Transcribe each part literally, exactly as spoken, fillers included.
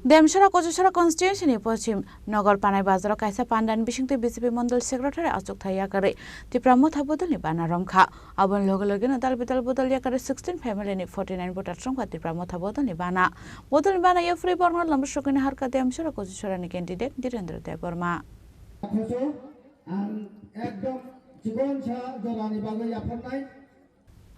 Demsora Kochusora constituency ni Pochim Nogor Panai Bazar o kaisa pandani bisingtwi B J P Mondol Secretary achukthai yakarwi Tipra Motha bodolni bana romkha. Aboni loge loge no dal bidal bodol yakarwi sixteen family ni forty nine voter romkha Tipra Motha bodolni bana. Bodolni bana yaphri borno lamsokini harka Demsora Kochusora ni candidate Dhirendra Debbarma. Ang ekdom chikon sa jorani bagwi yapharnai.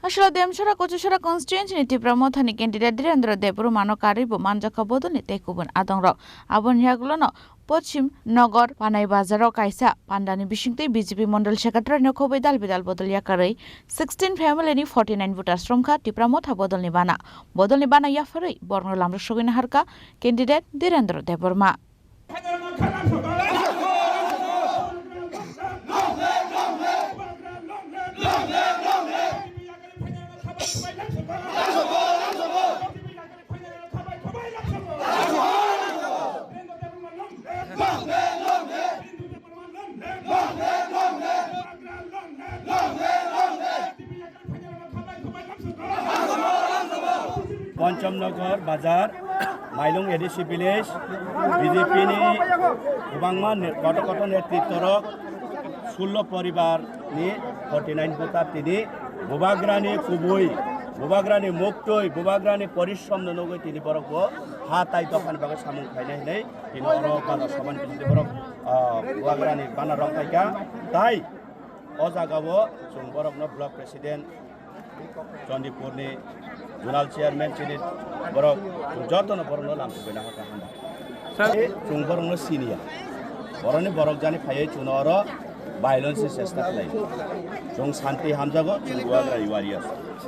Aswk Demsora Kochusora constituency ni Tipra Mothani candidate Dhirendra Debbarma no karwi bo manjakha bodolni tei kubun adongrok. Aboni yagulo no Pochim Nogor Panai Bazar o kaisa pandani bisingtwi B J P Mondol Secretary no khobwi dal bidal bodol yakarwi sixteen family ni forty nine voters romkha Tipra Motha bodolni bana. Bodolni bana yapharwi borno lamrok sogwina harka candidate Dhirendra Debbarma. Ponchamnagar Bazar, Mailung A D C Village, B J P ni kwbangma ne-, kotor kotor netritworok sullo poribar ni forty nine voter tini Bubagrani kubui, Bubagrani muktwi, Bubagrani porishrom no nugwi tini borok bo ha tai dophani bagwi samung khainai hinwi tini oro bazar sabani bisingtwi borok, ah, Bubagrani bana rok phaikha. Tai o jaga o chwng borok no block president Chandipur ni zonal chairman chini borok joto no borok no lamsogwi na hakha hamba. Sir. Chwng borok no siniya. Borok ni borok jani phaiwi chwng no oro violence ni chesta khlai. Chwng santi hamjago, chwng Bubagra warriors.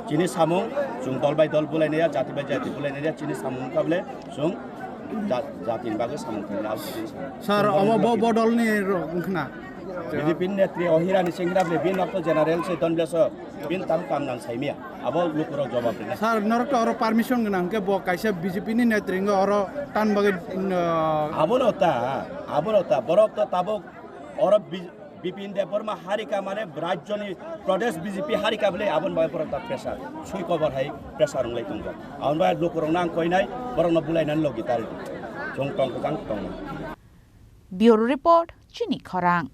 Chini samung chwng dol bai dol bulai naiya, jati bai jati bulai naiya, chini samung wngkha bole chwng ja-, jati ni bagwi samung khlai naiya. Sir, obo bo bodol ni ro-, wngkhna? B J P ni netri o Hirani Singh Hirani bin nokto general se don bleso bin tam kam nang saimia. Abo lukurok jawab rina. Sir, norok to oro permission gwnang hwnkhe bo kaisa B J P ni netri wngkha oro tan bagwi, uh, Abono ta, abono ta. Borok to tabuk oro B-, Bipin Debbarma harika mane rajyoni Pradesh B J P harika bole aboni bagwi borok ta pressure. Sui kobor hai pressure wnglai tongo. Aboni bagwi lukurok nang koinai borok no bulai nani logi tari. Chwng tong kwchang tong. Bureau Report, Chini Khorang.